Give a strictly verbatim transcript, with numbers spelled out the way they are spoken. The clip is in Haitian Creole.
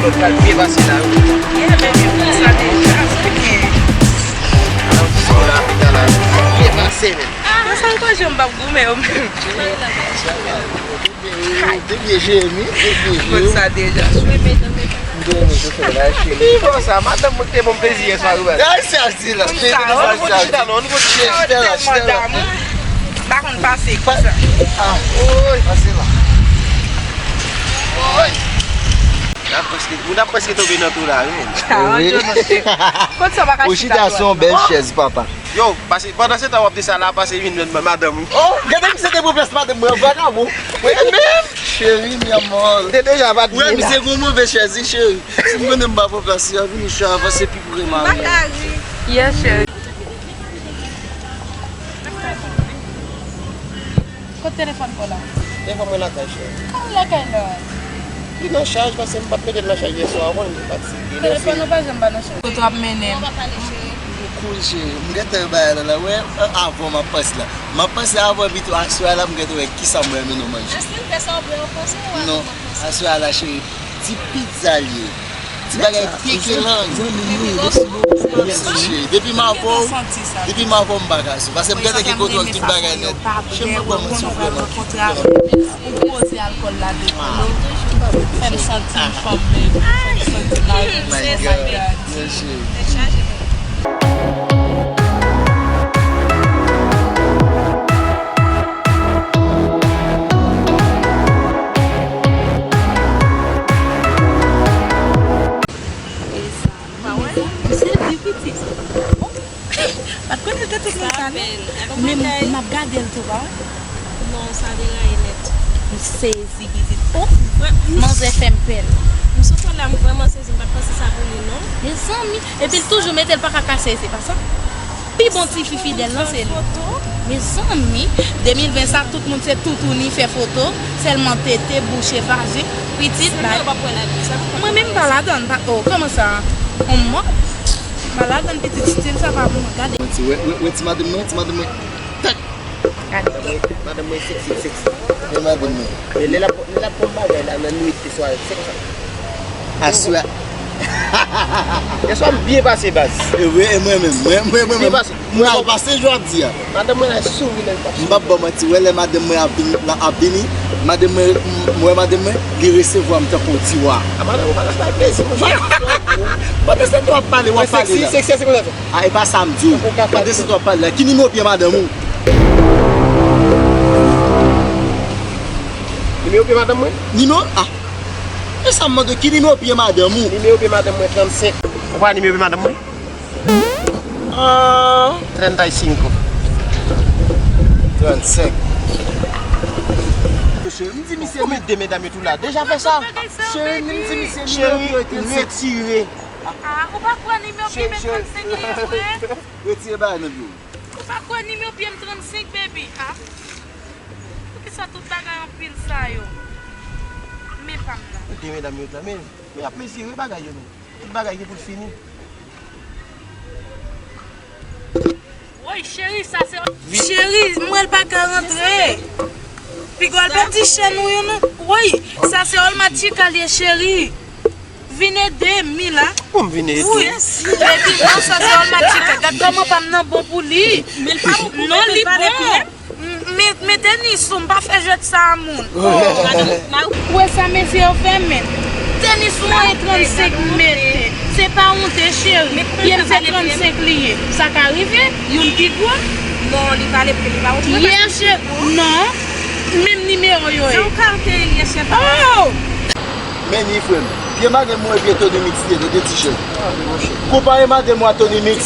Pral byen pase la wi. Yeah, baby, m konn sa deja. Sa w la, pita la. Byen pase, men. Nan sa m pa janm p ap goumen yo menm. Te byen jemi, te byen jemi. Konn sa deja. M te renmen jan w fè la, cheri. Pi bon sa, madanm mwen ki te ban m plezi yè swa wi, baz. Ay, sa di la. Konn sa, on nou konn chita non, on nou konn chita. Chita la, chita la. Pa konn pase konsa. Ah, oy. Pase la. Oy. N ap prèske, moun ap prèske tonbe nan twou la wi, menn. Sa rann yo non, cheri. Konn sa w pa ka chita sou yon bèl chèz, papa. Yo, pase, pandan se tan w ap di sa la, pase vin jwenn madanm ou. Oh, gade misye te pran plas madanm mwen, vagabon. Wi, menm. Cheri, mi amor. Te deja pa t byen la. Misye gon move chèz, wi, cheri. Si m konnen m pa pran plas li, vini chè avanse pi pre mari. M pa ka ri. Yes, cheri. Kot telefòn pa w la? Telefòn mwen lakay, cheri. Kòman lakay la? Li nan chaj, paske m pa t mete l nan chaj yè swa, ou konnen m te fatige. Telefòn ou pa janm pa nan chaj. Kote w ap mennen m? Ou pa pale, cheri. Cool, cheri. M gentan wè bagay la, la. Wè, avan m ap panse la. M ap panse avan pito aswè a la, m gentan wè kisa mwen renmen nou manje. Èske l fè sa w vle an franse ou avan m ap panse? Non, aswè a la, cheri. Ti pizza l ye. Ti bagay pike lang. Zanmi m wi, mèsi bokou, mèsi cheri. Depi m avè w, depi m avè w m pa ka sou. Paske m gentan gen kontwòl tout bagay nèt. Cheri, m pa pral manti w vrèman. Ou poze alkòl la devan nou. Fè m santi m fanm, baby. Fè m santi m la. Oh my God. Yes, cheri. Misye di pitit. Pa t konnen l te tout moun sa non. Men m ap gade l tou, pa wè? Non, sa deraye nèt. M sezi pitit. Oh, manzè fè m pè. M sot la, m vrèman sezi, m pa t panse sa pou li non. Mezanmi, epi l toujou mete l pa ka kase, se pa sa? Pi bon tifi fidèl lan se li. Mezanmi, de mil ven sa, tout moun se toutouni, fè foto, sèlman tete, bouche, vajen, pitit, bay. Mwen menm pa ladann, pa, oh, kòman sa? On mò? Pa ladann pitit, stil sa pa pou mwen, gade. Wè, wè, wè ti madanm mwen, ti madanm mwen. Tak! Gade. Madanm mwen, madanm mwen seksi, seksi. E madanm mwen. Men lè l ap, lè l ap pran bagay la nan nwit, se swa seksi. Aswè. Yè swa m byen pase, baz. E wi, e mwen menm, mwen, mwen, mwen menm. Byen pase. Mwen al pase jodi a. Madanm mwen la souri lè l pase. M p ap ba w manti, wè lè madanm mwen ap vini, la ap vini, madanm mwen, m, m wè madanm mwen, li resevwa m tankou yon ti wa. A madanm mwen pa ka bay plezi, monchè. Pandan se tan w ap pale, w ap pale la. Seksi, seksi, se konsa. A, e pa sa m di w. Pandan se tan w ap pale la. Ki nimewo pye madanm ou? Nimewo pye madanm mwen? Nimewo, a. E sa m mande w, ki nimewo pye madanm ou? Nimewo pye madanm mwen, trannsenk. Ou pa nimewo pye madanm mwen? Ah. Treinta y cinco. Trannsenk. Cheri, m di misye. Konbyen de medam yo tou la? Deja fè sa. Cheri, m di misye nimewo pye trannsenk. Retire. Ah, ou pa kwè nimewo pye men trannsenk li ye vre? Retire bagay nan pye w. Ou pa kwè nimewo pye m trannsenk, baby? Ah. Poukisa tout bagay anpil sa yo? Men pa m nan. De medam yo la, men, men y ap mezire bagay yo, men. Tout bagay gen pou l fini. Woy, cheri, sa se... Cheri, m wè l pa ka rantre. Piga w al pèdi chèn ou yo, non. Woy, sa se Olma Chica l ye, cheri. Vin ede m, Mila. Pou m vin ede w? Wi. Epi non, sa se Olma Chica. Gad kòman pa m nan bon pou li. Non, li bon. M-, men, men tenis ou, m pa fè jwèt sa a moun. Ou wè sa mesye yo fè, men? Tenis ou an e trannsenk m mete. Se pa wonte, cheri. Pye m se trannsenk li ye. Sa ka rive? Youn pi gwo? Non, li pale pou li pa wonte. Yè, cheri. Non. Menm nimewo yo ye. Se yon kalite li ye, cheri. Oh! Men ni frè m. Pye madanm mwen, pye Tony Mix li ye, tande ti chè. Konpare madanm mwen a Tony Mix.